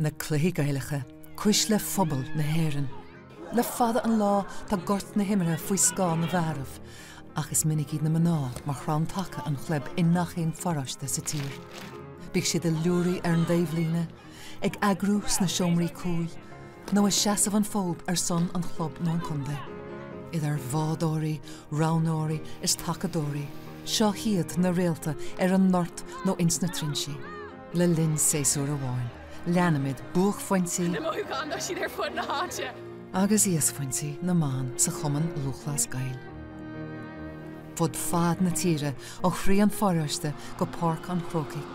Na cluichí Gaelacha, cuisle phobal na hÉireann. Le fada an lá tá gort na himeartha faoi scáth na bhfearaibh, ach is minic iad na mná mar chrann taca an chlub i ngach aon pharóiste sa tír. Bíodh siad ag liúraigh ar an dtaobhlíne, ag eagrú sna seomraí cúil, nó ag seasamh an fód ar son an chlub nó an contae. Idir bhádóirí, roghnóirí is tacadóirí, seo hiad na réalta ar an ngort nó ins na trinsí. Le linn séasúr amháin, leanfaimid buaicphointí Na mothúcháin, tá siad ar fud na háite. agus íosphointí na mban sa Chumann Lúthchleas Gael. Fud fad na tíre, ó chroí an pharóiste go Páirc an Chrócaigh.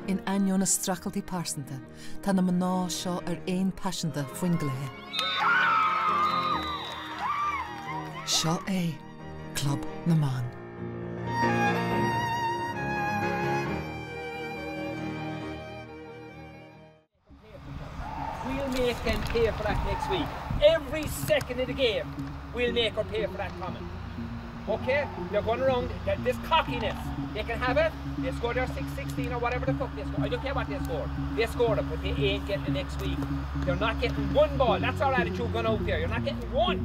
In ainneoin a streachailtí pearsanta, tá na mná seo ar aon paiseanta faoin gcluiche. Seo é Club na mBan. We'll make them pay for that next week. Every second of the game, we'll make her pay for that comment. Okay? They're going around, this cockiness. They can have it. They scored their 6-16 or whatever the fuck they scored. I don't care what they scored. They scored it, but they ain't getting it next week. They're not getting one ball. That's our attitude going out there. You're not getting one.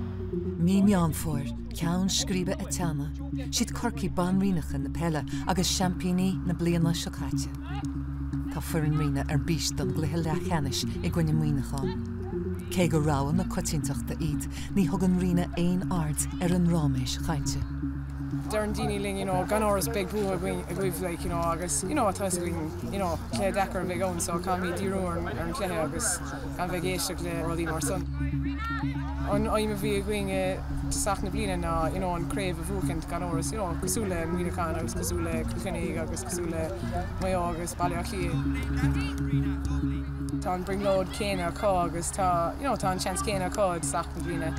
Mí Meán Fómhair, ceann scríbe ag teannadh, siad Corcaigh banríonacha na peile agus seaimpíní na bliana seo caite. Tá foireann Ríona ar bís don gcluiche leathcheannais i gcoinne Muineacháin. Cé gur rogha na coitiantachta iad, ní thugann Ríona aon aird ar an ráiméis chainte. Deireann daoine linn you know gan amhras beidh bua againn agaibh like you know agus you know tá fhios againn you know cluiche deacair a bheidh ann so caithfimid díriú ar an chluiche agus gan bheith ag éisteacht le rudaí mar san. An aidhm a bhí againn i dtosach na bliana ná you know an craobh a bhuachaint gan amhras you know cosúil le Muineachán agus cosúil le Cill Chainnigh agus cosúil le Maigh Eo agus Baile Átha Cliath. Tá an brionglóid céanna acu agus tá you know tá an seans céanna acu i dtosach na bliana.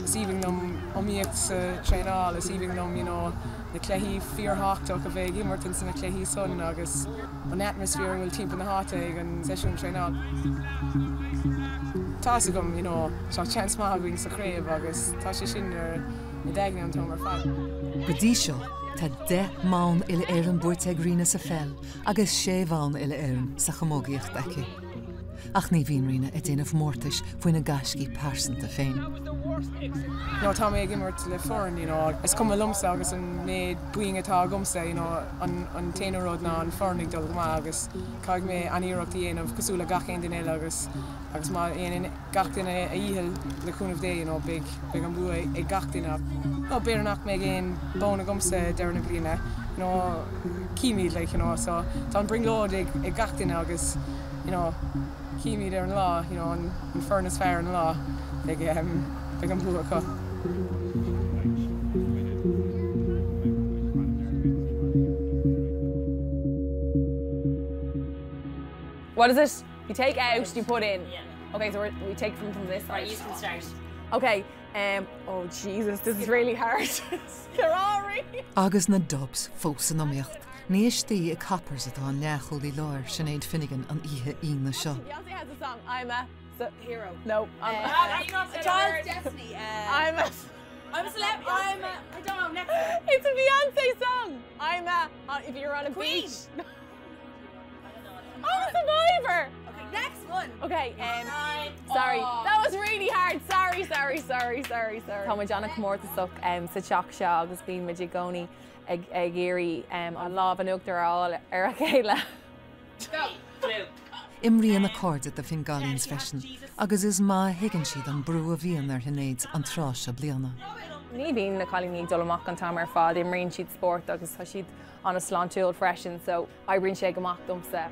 Is aoibhinn liom iomaíocht sa traenáil, is aoibhinn liom you know na cluichí fíorthábhachtach a bheith ag imirt ins na cluichí san agus an atmosphere a bhfuil timpeall na háite ag an seisiún traenáil. Tá fhios agam you know tá seans maith againn sa chraobh agus tá sé sin ar i d'aigne an t-am ar fad. Go dtí seo, tá 10 mbonn uile-Éireann buaite ag Ríona sa pheil agus sé bhonn uile-Éireann sa chamógaíocht aici. Ach ní bhíonn Ríona ag déanamh mórtais faoina gaiscí pearsanta féin. You know, tá mé ag imirt le foireann, you know, is cuma liomsa agus an méid boinn atá agamsa, you know, an an t-aon rud ná an foireann ag dul go maith agus caithfidh mé an-iarracht a dhéanamh cosúil le gach aon duine eile agus agus má dhéanann gach duine a dhícheall le cúnamh Dé, you know, beidh beidh an bua ag gach duine. No, b'fhéidir nach mbeidh aon bonn agamsa deireadh na bliana, you know, címid, like, you know, so tá an brionglóid ag ag gach duine agus you know, címid ar an lá, you know, an foireann is fearr ar an lá, beidh beidh an bua acu. What is it? You take out, you put in. Yeah. Okay, so we're, we take from, from this side. Right, you can start. Okay, um, oh Jesus, this is really hard. They're all really... Agus na Dubs fós san iomaíocht, ní istigh i Coppers atá an leathchúlaí láir Sinéad Finnegan an oíche Aoine seo. Beyonce has a song, I'm a hero. No, I'm uh, a child's destiny. Uh, I'm a I'm a celeb. I'm a I don't know. Next. One. It's a Beyonce song. I'm a uh, if you're on a Queen. beach. I'm a survivor. Okay, next one. Okay, um, sorry. Oh. That was really hard. Sorry, sorry, sorry, sorry, sorry. Tá muid an-chomórtasach um, sa teach seo agus bíonn muid i gcónaí ag ag iarraidh um, an lámh in uachtar a fháil ar a chéile. Go. Imríonn a cairde The Fingallians freisin agus is maith a thuigeann siad an brú a bhíonn ar Shinéad an tráth seo bliana. Ní bhíonn na cailíní ag dul amach an t-am ar fad, imríonn siad spórt agus tá siad an-sláintiúil freisin, so oibríonn sé go maith domsa.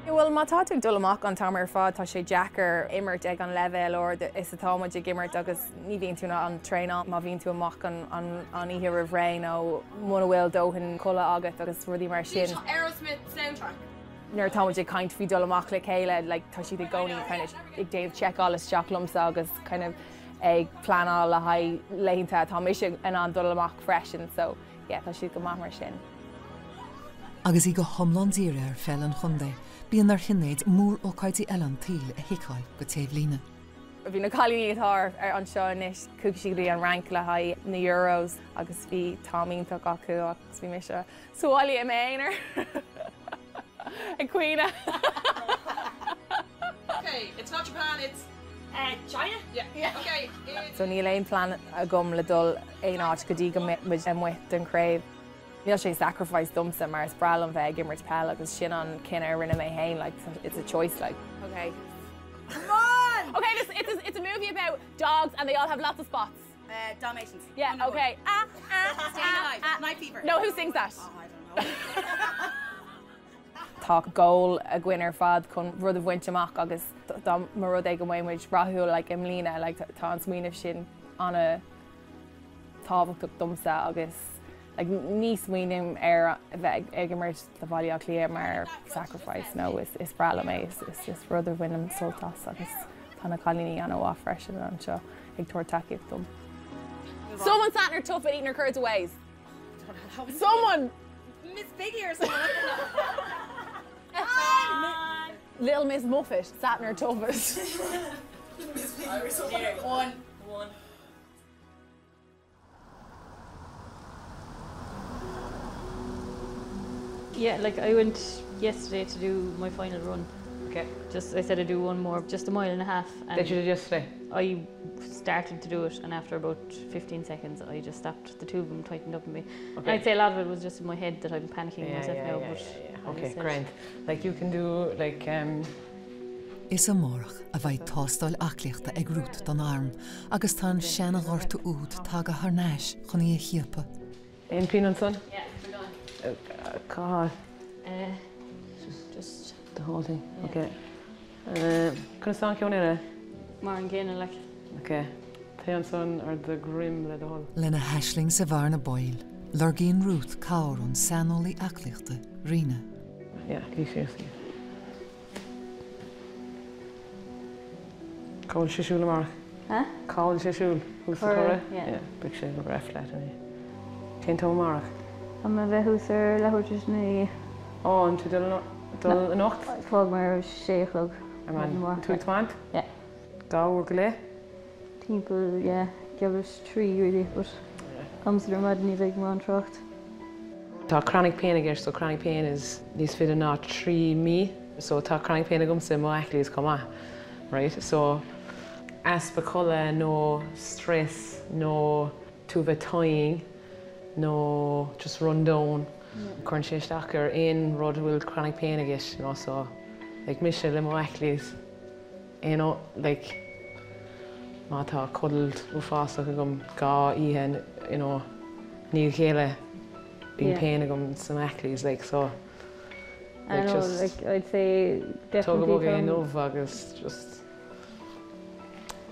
Bhuel, má tá tú ag dul amach an t-am ar fad, tá sé deacair imirt ag an leibhéal ard is atá muid ag imirt agus ní bhíonn tú in ann traenáil má bhíonn tú amach an an oíche roimh ré nó muna bhfuil dóthain codladh agat agus rudaí mar sin. Aerosmith soundtrack. Nuair atá muid ag caint faoi dul amach le chéile, like, tá siad i gcónaí kind of ag déanamh seiceáil isteach liomsa agus kind of ag pleanáil le haghaidh laethanta atá mise in ann dul amach freisin, so yeah, tá siad go maith mar sin. Agus í go hiomlán dírithe ar pheil an chontae, bíonn ar Shinéad mórócáidí eile an tsaoil a thiceáil go taobhlíne. Bhí na cailíní atá ar anseo anois, chuaigh siad go dtí an Fhrainc le haghaidh na Euros agus bhí t-am iontach acu agus bhí mise sa bhaile i m'aonar ag caoineadh. China? Yeah. Yeah. Okay. So níl aon plean agam le dul aon áit go dtí go mbeidh muid amuigh den chraobh. Níl sé sacrifice domsa mar is breá liom bheith ag imirt peil agus sin an cinneadh a rinne mé féin like it's a choice like. Okay. Come on! Okay, listen, it's a, it's a movie about dogs and they all have lots of spots. Uh, Dalmatians. Yeah, Number one. okay. Ah, ah, Staying ah, alive. ah. Night fever. No, who sings that? Oh, I don't know. Tá goal againn ar fad chun rud a bhaint amach agus dá mba rud é go mbeidh muid rathúil like, i mbliana like, tá an smaoineamh sin an-tábhachtach domsa agus like, ní smaoiním ar a bheith ag imirt do Bhaile Átha Cliath mar sacrifice no is, is breá liom é is, is, is rud a bhainim sult as agus tá na cailíní an-mhaith freisin anseo ag tabhairt tacaíocht dom. Someone sat in her tuffet eating her curds and whey. Someone! Miss Piggy or someone. Little Miss Muffet sat in her tuffet. One. One. Yeah, like I went yesterday to do my final run. Okay. Just I said I'd do one more, just a mile and a half. And That you did yesterday? I started to do it, and after about 15 seconds, I just stopped. The two of them tightened up on me. And Okay. I'd say a lot of it was just in my head that I'm panicking Yeah, myself yeah, now. yeah, but yeah, yeah. I Okay, just said- grand. Like you can do like um, Is amárach a bheidh tástáil aclaíochta ag Ruth don arm, agus tá an seanghortú úd tagtha thar n-ais chun í a chiapadh. Aon pian ansan? Yeah, we're done. Cá Just the whole thing. Okay. Conas tá an ceann eile? Mar an gcéanna like. Okay. Téigh ansan ar do dhroim le do thoil. Lena haisling sa bhearna bhaoil, lorgaíonn Ruth cabhair ón saineolaí aclaíochta, Ríona. Yeah, luigh síos. Cá bhfuil sé ag siúl amárach? Huh? Cá bhfuil sé ag siúl? Thuas sa Cora, Cora? yeah. Yeah, beidh sé go breá flat inné. Cén t-am amárach? Tá mé a bheith thuas ar leathuair tar éis 9. Ó, an tú dul dul anocht? Fág mé ar sé a chlog. Ar maidin. Tú ag tiomáint? Yeah. Dá uair go leith? Timpeall, yeah, geall leis trí really, but aimsir ar maidin ní bheidh mórán trácht. Tá chronic pain i gceist, so chronic pain is níos faide ná 3 mí, so tá chronic pain agamsa i mo Achilles chomh maith, right? So easpa codladh nó stress nó tú a bheith tinn nó just run down, cuireann sé isteach ar aon rud a bhfuil chronic pain i gceist, you know, so like mise le mo Achilles, aon like má tá codladh uafásach agam dhá oíche, you know, i ndiaidh a chéile, bíonn pain agam san Achilles, like, so I like know, just like I'd say tóg definitely bog é from inniu agus just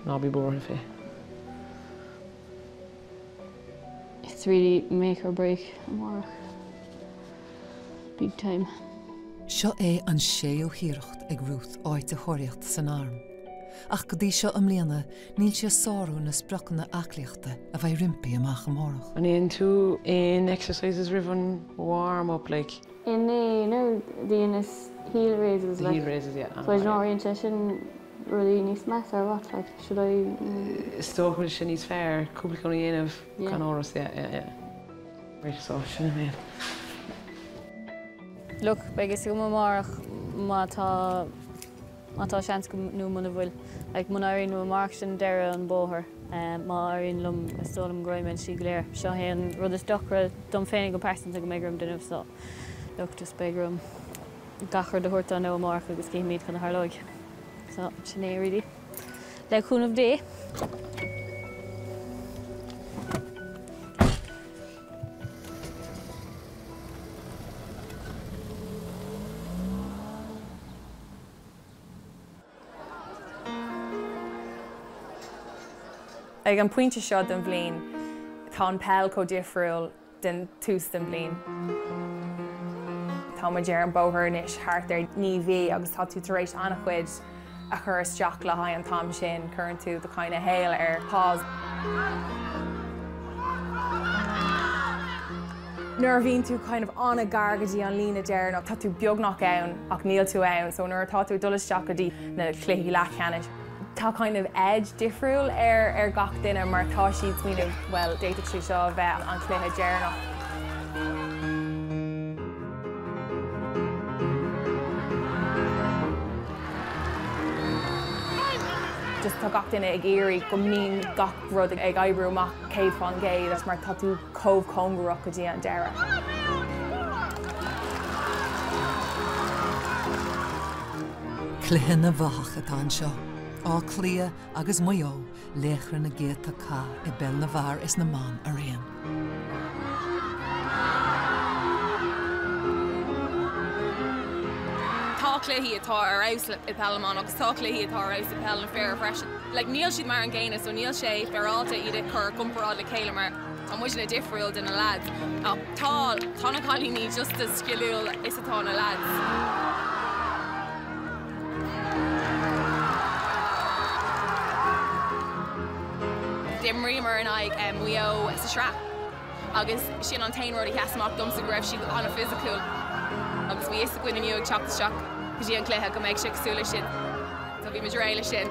ná bí buartha fé. It's really make or break amárach. Big time. Seo é an séú hiarracht ag Ruth áit a thóraíocht san arm. Ach go dtí seo i mbliana, níl sí ag sárú na spriocanna aclaíochta a bheidh roimpi amach amárach. An ndéanann tú aon exercises roimh an warm up like? Inné nó dheineas heel raises The like. heel raises yeah. So I don't know an sé sin rudaí níos measa or what like should I Is dócha go bhfuil sé níos fearr cúpla ceann a dhéanamh Yeah. gan amhras yeah yeah yeah. Right so sin é. Look, beidh fhios agam amárach má tá má tá seans agam nó muna bhfuil. Like muna éiríonn liom amárach sin deireadh an bóthar. Má éiríonn liom is dóigh liom go raghaidh mé an slí go léir. Seo é an rud is deacra dom féin go pearsanta go mbeidh orm déanamh so look just beidh orm gach rud a thabhairt dó nó amárach agus cífimid cad a tharlóidh. So sin é really. Le cúnamh Dé. Ag an pointe seo den bhliain, tá an peil chomh difriúil den tús den bhliain. Tá muid ar an bóthar anois thart ar 9 mhí agus tá tú tar éis an-chuid a chur isteach le haghaidh an t-am sin, cuireann tú do kind of shaol ar pause. Nuair a bhíonn tú kind of an-ghar go dtí an líne deireanach, tá tú beagnach ann ach níl tú ann, so nuair atá tú ag dul isteach go dtí na cluichí leathcheannais, tá kind of edge difriúil ar ar gach duine mar tá siad ag smaoineamh well d'fhéadfadh sé seo a bheith an cluiche deireanach. Just tá gach duine ag iarraidh go mbíonn gach rud ag oibriú amach 100% mar tá tú chomh cóngarach go dtí an deireadh. Cluiche na bhfathach atá anseo, Áth Cliath agus Maigh Eo, laochra na gcéadta cath i bpeil na bhfear is na mban araon. Tá cluichí atá ar fheabhas i peil na mban agus tá cluichí atá ar fheabhas i peil na bhfear freisin. Like níl siad mar an gcéanna so níl sé féaráilte iad a chur i gcomparáid le chéile mar tá muidne difriúil de na lads ach tá tá na cailíní just as sciliúil is atá na lads. D'imríomar in aghaidh Maigh Eo sa sraith agus sin an t-aon rud a sheas amach domsa go raibh siad an-fhisiciúil agus bhí fhios againn inniu ag teacht isteach go dtí an cluiche go mbeidh sé cosúil leis sin. So bhí muid réidh leis sin.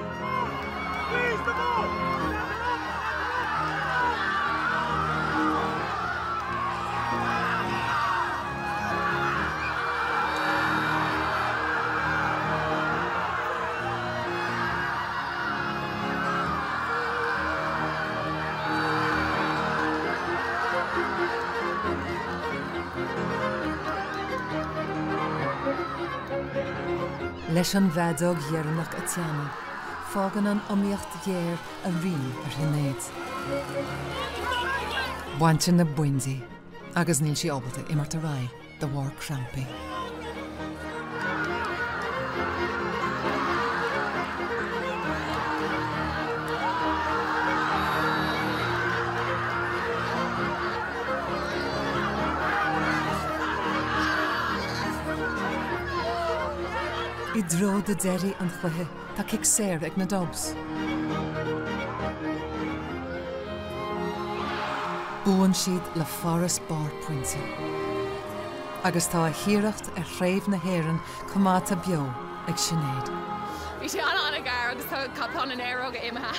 Leis an bhfeadóg dheireanach ag teannadh, fágann an iomaíocht ghéar a rian ar Shinéad. Baintear na boinn di agus níl sí ábalta imirt ar aghaidh. de bharr crampaí. I dtreo do deiridh an chluiche tá cic saor ag na Dubs. Buann siad le farasbarr pointe. Agus tá a hiarracht ar Chraobh na hÉireann coimeádta beo ag Sinéad. Bhí sé an-an-ghar agus tá na néaróga imithe.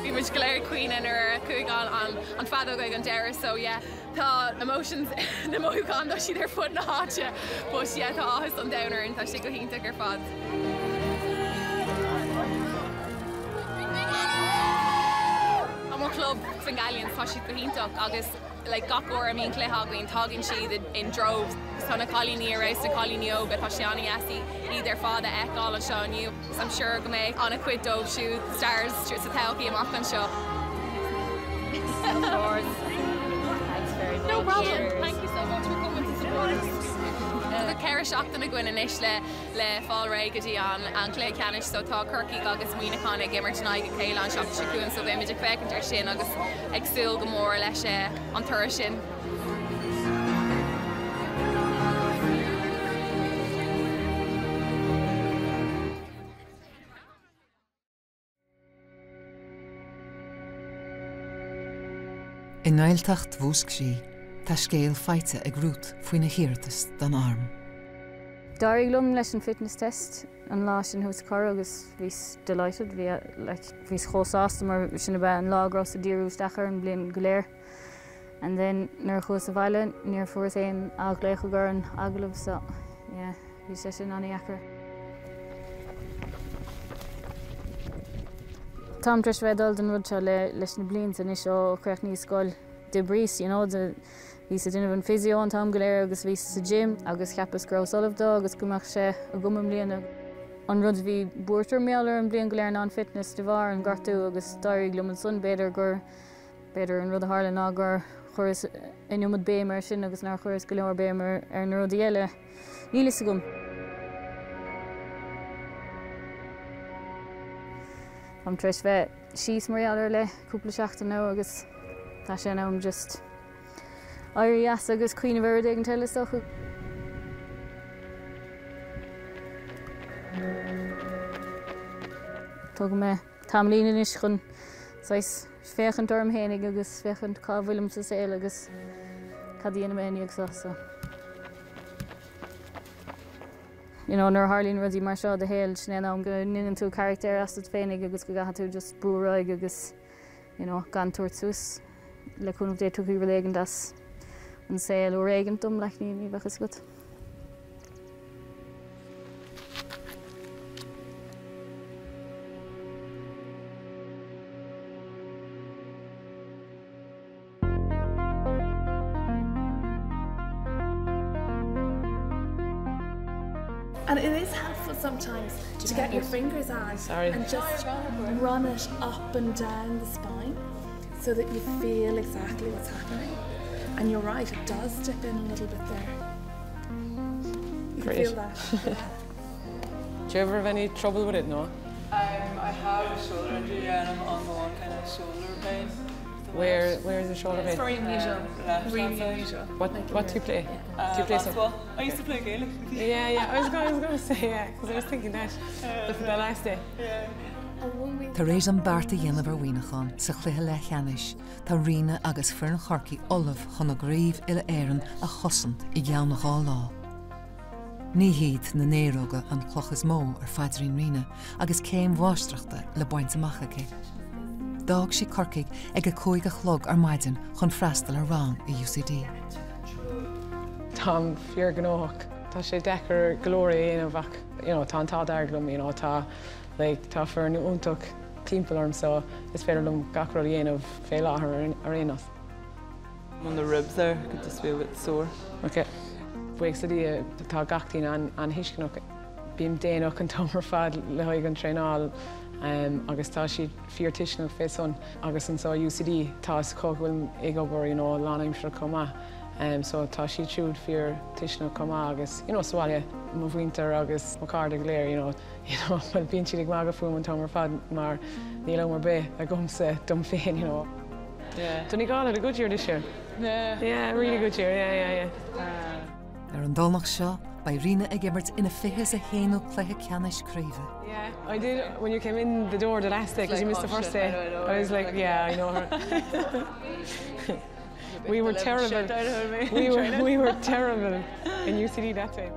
Bhí muid go léir ag caoineadh nuair a chuaigh an feadóg ag an deireadh so yeah tá emotions na mothúcháin tá siad ar fud na háite but yeah tá áthas an domhain orainn tá sé go hiontach ar fad. Mo chlub Fingallians tá siad go hiontach agus like gach uair a mbíonn cluiche againn tagann siad in droves. Tá na cailíní ar fheabhas, na cailíní óga, tá sé an-dheas iad ar fad a fheiceáil anseo inniu. I'm sure go mbeidh an-chuid dóibh siúd stars sa todhchaí amach anseo. No problem. Thank you so much for coming to support us. Tá 4 seachtain againn anois le le fáil réidh go dtí an cluiche ceannais so tá Corcaigh agus Muineachán ag imirt in aghaidh a chéile an seachtain seo chugainn so beimid ag féachaint ar sin agus ag súil go mór leis an toradh sin. I nGaeltacht Mhúscraí, tá scéal faighte ag Ruth faoina hiarratas don arm. D'éirigh liom leis an fitness test an lá sin thuas i Corr agus bhíos delighted, bhí like bhíos chomh sásta mar sin ab ea an lá go rabhas ag díriú isteach air an bliain go léir. And then nuair a chuas abhaile níor fuaireas aon athghlaoch i gcomhair an agallamh so yeah bhí sé sin an-dheacair. Táim tar éis bheith ag dul don rud seo le leis na blianta anois ó chríochnaíos scoil. D'oibríos, you know, bhíos ag déanamh an physio an t-am go léir agus bhíos sa gym agus cheapas go rabhas ullamh dó agus go mbeadh sé agam i mbliana. An rud a bhí buairt orm mar gheall ar an bliain go léir ná an fitness de bharr an gortú agus d'éirigh liom ansan b'fhéidir gur B'fhéidir an rud a tharla ná gur chuireas an iomad béim air sin agus nár chuireas go leor béim ar na rudaí eile. Níl fhios agam. Táim tar éis bheith síos mar gheall air le cúpla seachtain now agus tá sé in am just éirí as agus cuimhneamh ar rud éigin eile is dócha. Tógfaidh mé tamaillín anois chun saghas féachaint orm fhéinig agus féachaint cá bhfuilim sa saol agus cad a dhéanfaidh mé i ndiaidh seo so. You know, nuair a tharlaíonn rudaí mar seo i do shaol, sin é an am go ndéanann tú carachtar asat féinig agus go gcaithfidh tú just brú ar aghaidh agus you know, gan tabhairt suas. Le cúnamh Dé tiocfaidh rud éigin as an saol uair éigin dom, like, ní bheadh fhios agat. And it is helpful sometimes to, to get your fingers on Sorry. and just run it up and down the spine so that you feel exactly what's happening. And you're right, it does dip in a little bit there. You Great. can feel that. Yeah. Do you ever have any trouble with it, no? Um, I have a shoulder injury and I'm ongoing kind of shoulder pain. Where where is the shoulder pain? It's very unusual. Um, really unusual. What like what do you play? Uh, do you play some? basketball. I used to play Gaelic. Yeah, yeah, I was going, I was going to say yeah, because I was thinking that the, the last day. Yeah. Tar éis an beart a dhéanamh ar Mhuineachán sa chluiche leathcheannais, tá Ríona agus foireann Chorcaí ullamh chun a gcraobh uile-Éireann a chosaint i gceann 2 lá. Ní hiad na néaróga an chloch is mó ar phaidrín Ríona agus céim mháistreachta le baint amach aici. D'fhág sí Corcaigh ag a 5 a chlog ar maidin chun freastal ar rang i UCD. Táim fíorghnóthach. Tá sé deacair go leor a dhéanamh ach you know, tá an t-ádh dearg liom, you know, tá like, tá foireann iontach timpeall orm so is féidir liom gach rud a dhéanamh fé láthair ar aon nós. On the ribs there could just be a bit sore. Okay. Buíochas le Dia tá gach duine an-tuisceanach. Bím déanach an t-am ar fad le haghaidh an traenáil um, agus tá siad fíortuisceanach fé san agus anseo UCD tá a fhios acu go bhfuilim ag obair you know, lánaimseartha chomh maith. Um, so tá siad siúd fíortuisceanach chomh maith agus you know, sa bhaile mo mhuintir agus mo chairde go léir you know, you know, well, bíonn siad ag magadh fúm an t-am ar fad mar níl am ar bith agamsa dom féin you know. Yeah. Donegal had a good year this year. Yeah. Yeah, really good year. Yeah, yeah, yeah. Ar an Domhnach seo, beidh Ríona ag imirt ina 21ú cluiche ceannais craoibhe. Yeah, I did when you came in the door the last day because you like, missed the oh, first shit, day. I know, I know I was her. like, yeah, I know her. we were The terrible. shit out of me. We were we were terrible in UCD that time.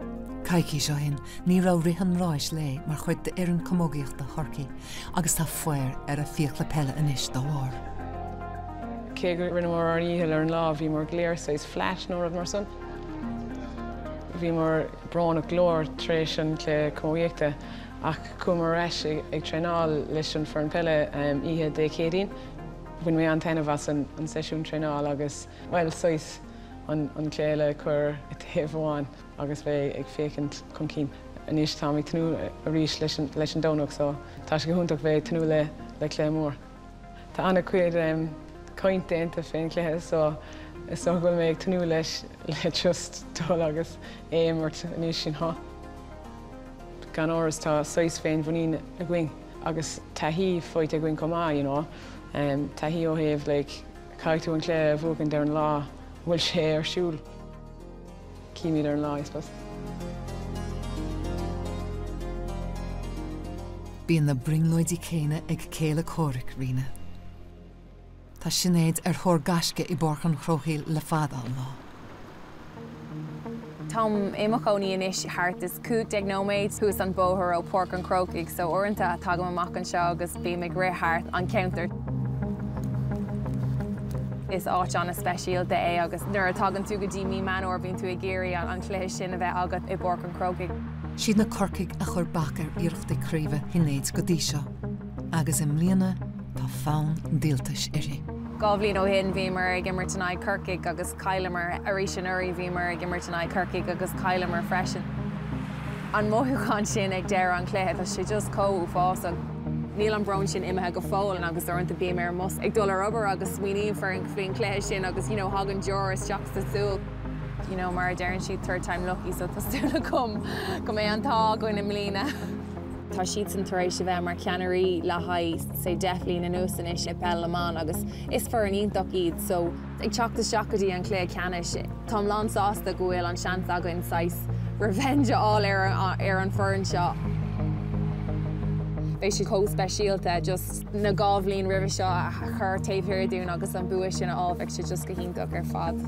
Coicís ó shin, ní raibh rith an ráis léi mar chuid d'fhoireann camógaíochta Chorcaí agus tá faobhar ar a fiacla peile anois dá bharr. Cé go rinneamar ár ndícheall ar an lá, bhíomar go léir saghas flat nó rud mar san. Bhíomar brónach go leor tar éis an cluiche camógaíochta ach chuamar ar ais ag, ag traenáil leis an foireann peile um, oíche Dé Céadaoin. Bhain mé an-taitneamh as an, an seisiún traenáil agus well saghas an, an cluiche eile a chur i dtaobh amháin agus bheith ag féachaint chun cinn. Anois táim ag tnúth arís leis an, leis an Domhnach so tá sé go hiontach bheith ag tnúth le, le cluiche mór. Tá an-chuid um, caint déanta fén chluiche so is dócha go bhfuil mé ag tnúth leis le just dul agus é imirt anois sin ha. Gan amhras tá saghas féinmhuinín againn agus taithí faighte againn chomh maith, you know. Um, taithí ó thaobh like, caithfidh tú an cluiche a bhuachaint ar an lá bhfuil sé ar siúl. Címid ar an lá, I suppose. Bíonn na brionglóidí céanna ag céile comhraic Ríona. Tá Sinéad ar thóir gaisce i bPáirc an Chrócaigh le fada an lá. Táim i mo chónaí anois thart is 15 nóiméad suas an bóthar ó Pháirc an Chrócaigh, so uaireanta tagaim amach anseo agus bím ag rith thart an ceantar. Is áit an-speisialta é agus nuair a tagann tú go dtí mí Meán Fómhair bíonn tú ag iarraidh an cluiche sin a bheith agat i bPáirc an Chrócaigh. Siad na Corcaigh a chuir bac ar iarrachtaí craoibhe Shinéid go dtí seo agus i mbliana tá fonn díoltais uirthi. 2 bhliain ó shin bhíomar ag imirt in aghaidh Corcaigh agus chailleamar, arís anuraidh bhíomar ag imirt in aghaidh Corcaigh agus chailleamar freisin. An mothúchán sin ag deireadh an chluiche, tá sé just chomh uafásach. Níl an brón sin imithe go fóill agus uaireanta bím ar an mbus ag dul ar obair agus smaoiním faoin chluiche sin agus you know thagann deor isteach sa súil. You know mar a deireann siad third time lucky so tá súil agam go mbeidh an t-ádh againn i mbliana. Tá siadsan tar éis a bheith mar cheannairí le haghaidh say 10 bhliain anuas anois i bpeil na mban agus is foireann iontach iad so ag teacht isteach go dtí an cluiche ceannais táim lán sásta go bhfuil an seans againn saghas revenge a fháil ar ar an foireann seo. Beidh sé chomh speisialta just na 2 bhliain roimhe seo a chur taobh thiar dúinn agus an bua sin a fháil bheadh sé just go hiontach ar fad.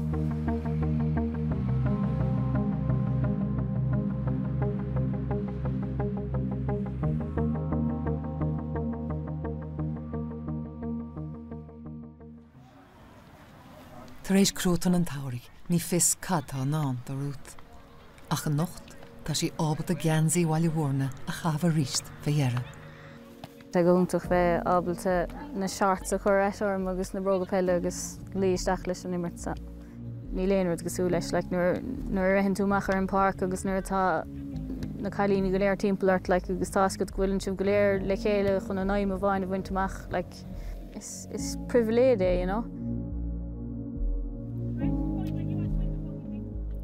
Tar éis cruatan an tsamhraidh, ní fios cad tá i ndán do Ruth. Ach anocht, tá sí ábalta geansaí Bhaile Mhúirne a chaitheamh arís fé dheireadh. Tá go hiontach bheith ábalta na shorts a chur ar ais orm agus na bróga peile agus luí isteach leis an imirt. Níl aon rud cosúil leis, like nuair nuair a ritheann tú amach ar an páirc agus nuair atá na cailíní go léir timpeall ort like agus tá fhios agat go bhfuileann sibh go léir le chéile chun an aidhm amháin a bhaint amach like is is pribhléid é you know.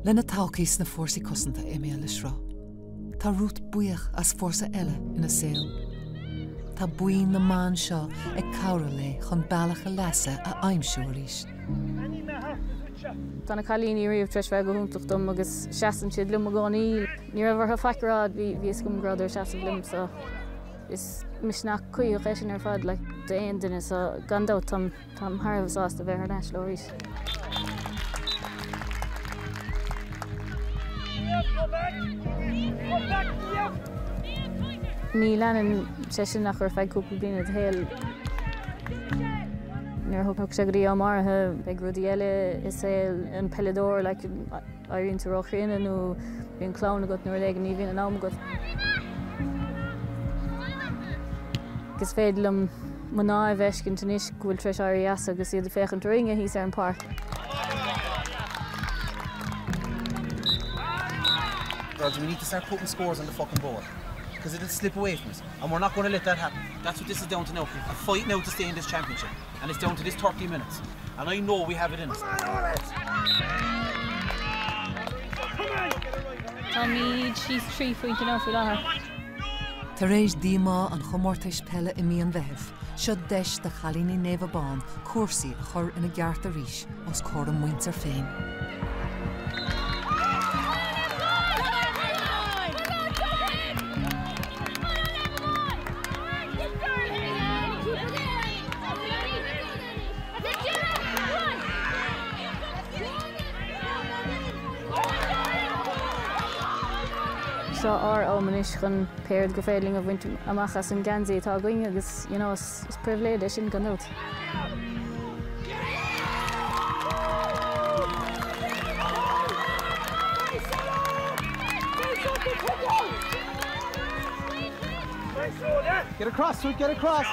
Lena todhchaí sna Fórsaí Cosanta imithe le sruth, tá Ruth buíoch as fórsa eile ina saol. Tá buíon na mban seo ag cabhrú léi chun bealach a leasa a aimsiú arís. Tá na cailíní riamh tar éis bheith go hiontach dom agus seasann siad liom i gcónaí. Ní raibh orthu faic a rá, bhí fhios agam go rabhadar ag seasamh liom so is misneach cuíosach é sin ar fad like d'aon duine so gan dabht táim táim thar a bheith sásta bheith thar n-ais leo arís. Ní leanann sé sin ach ar feadh cúpla bliain i do shaol. Nuair a thug sé go dtí am áirithe, beidh rudaí eile i saol an peileadóir, like, éiríonn tú róchríonna nó bíonn clann agat nó rud éigin, ní bhíonn an am agat. Is féidir liom mná a fheiscint anois go bhfuil tar éis éirí as agus iad ag féachaint orainne thíos ar an páirc. Girls, we need to start putting scores on the fucking board because it'll slip away from us and we're not going to let that happen. That's what this is down to now. A fight now to stay in this championship and it's down to this 30 minutes and I know we have it in us. Táimid síos 3 phointe now faoi láthair. Tar éis díomá an chomórtais peile i mí an Mheithimh, seo deis do chailíní Naomh Abán cúrsaí a chur ina gceart arís os comhair a muintir féin. Seo ár am anois chun pé rud gur féidir linn a bhaint amach as an geansaí atá againn agus you know is pribhléid é sin gan dabht. Get across, Sweet, get across!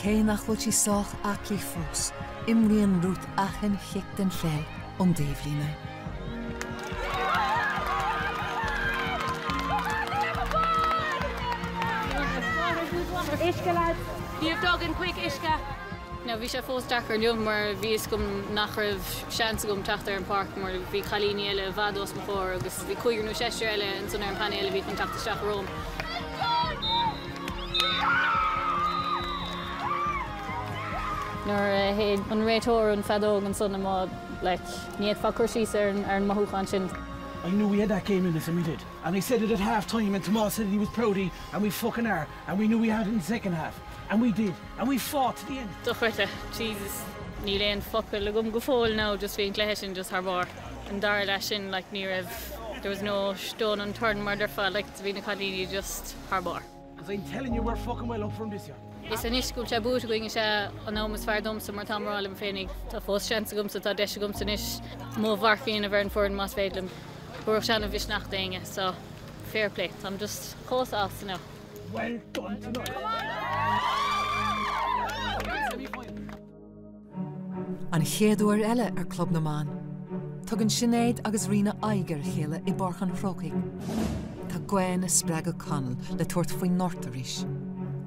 Cé nach bhfuil sí sách aclaí fós, imríonn Ruth achan chic den pheil ón dtaobhlíne. Uisce lads! Niamh Duggan, quick, uisce! Now bhí sé fós deacair inniu mar bhí fhios agam nach raibh seans agam teacht ar an páirc mar bhí cailíní eile i bhfad os mo chomhair agus bhí cúigear nó seisear eile ansan ar an painéal a bhí chun teacht isteach romham. Nuair a shéid an réiteoir an feadóg ansan amuigh like ní fhéadfá cur síos ar an mothúchán sin. I knew we had that game in us and we did. And I said it at half time and Tomás said he was proud of and we fucking are and we knew we had it in the second half and we did and we fought to the end. Dochreidte, Jesus. Níl aon focal agam go fóill now just bhí an cluiche sin just thar barr. An dara leath sin like ní raibh there was no stone unturned mar déarfá like bhí na cailíní just thar barr. Cause I'm telling you we're fucking well up for 'em this year. Is anois go bhfuil sé buaite againn is é an am is fearr domsa mar táim ag rá liom féinig tá fós seans agamsa tá deis agamsa anois mo mharc a dhéanamh ar an foireann más féidir liom. Thabharfadh sé an-mhisneach d'éinne so fair play táim just chomh sásta now. Well done tonight. An chéad uair eile ar Club na mBan, tugann Sinéad agus Ríona aghaidh ar a chéile i bPáirc an Chrócaigh. Tá Gwen ag spreagadh Conall le tabhairt faoin ngort arís.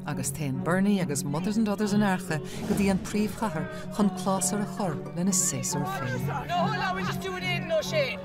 Agus téann Bernie agus Mothers and Others an Fhairche go dtí an príomhchathair chun clabhsúr a chur lena séasúr féin. No, hold on, we'll just do it Aidan O'Shea.